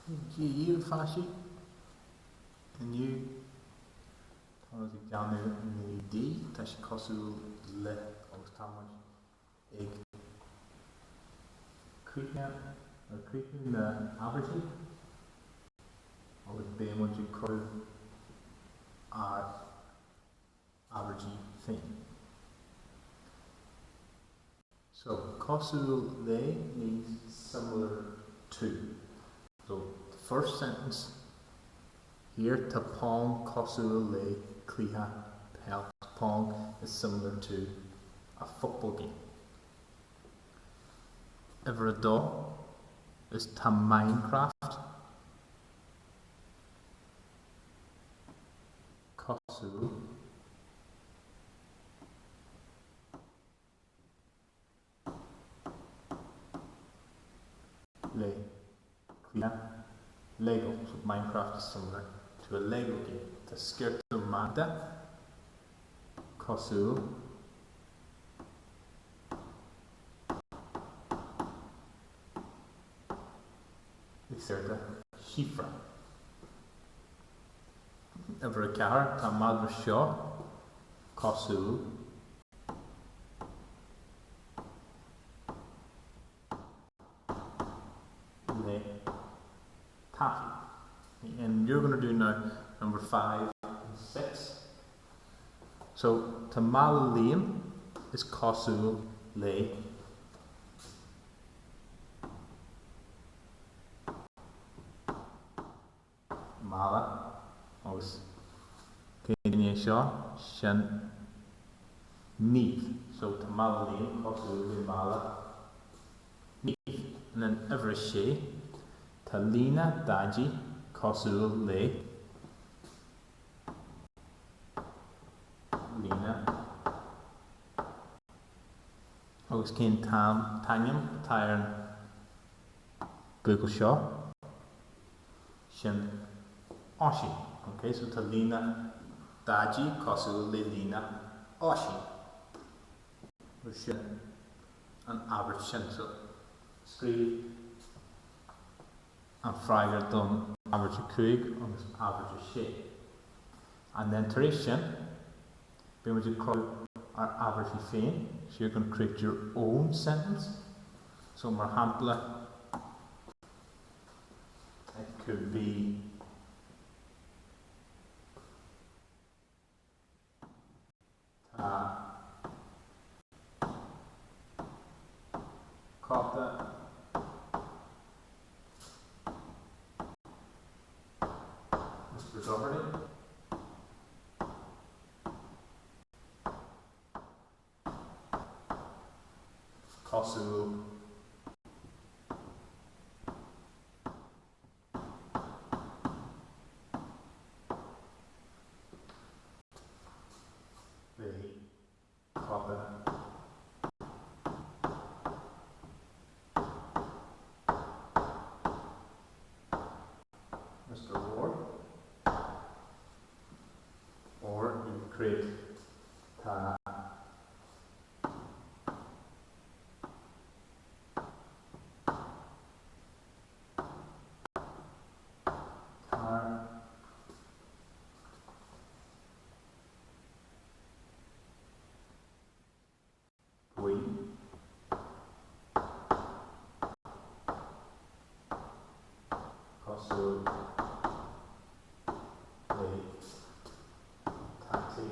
Dia dhaoibh a pháistí, inniu tá muid ag déanamh 9D, tá sé cosúil le agus tá muid ag críochnú na n-abairtí agus beidh muid ag cruthú ár n-abairtí féin. So, cosúil le means similar to. So, the first sentence here, tá pong cosúil le cluiche peile. Pong is similar to a football game. Uimhir a dó is tá Minecraft cosúil le cluiche Lego, so Minecraft is similar to a Lego game. Tá sciorta Magda cosúil le sciorta Shíofra. Uimhir a 4, tá an madra seo cosúil le Taffy. And you're going to do now number 5 and 6. So tá mála Liam is cosúil le mála agus cén duine é seo? Sin Niamh. So tá mála Liam cosúil le mála Niamh. And then uimhir a sé, tá líne Daidí cosúil le líne agus cén t-ainm atá ar an buachaill seo? Sin Oisín. Ok, so tá líne Daidí cosúil le líne Oisín. Agus sin an abairt sin. So scríobh an freagra don abairt 5 agus abairt 6. And then tar éis sin, beidh muid ag cruthú ár abairtí féin. So you're going to create your own sentence. So mar shampla, it could be Tá cóta Mr Doherty. Cosúil le cóta Mr Ward or you could create tá Carr buí cosúil le tacsaí.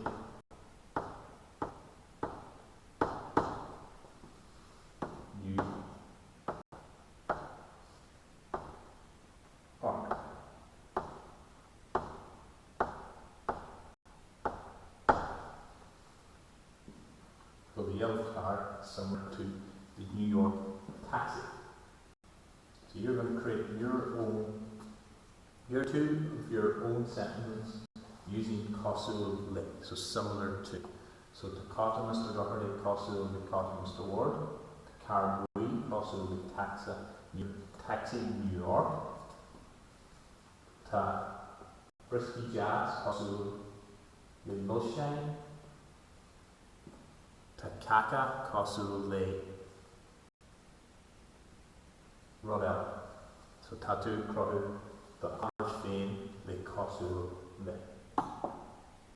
New York. So the yellow car is similar to the New York taxi. So you're going to create your own, your two of your own sentences using cosúil le, so similar to. So tá cóta Mr Doherty cosúil le cóta Mr Ward, tá carr buí cosúil le tacsa Taxi New York, tá brioscaí deas cosúil le milseáin, tá cáca cosúil le rud eile. So tá tú ag cruthú do áit féin le cosúil le.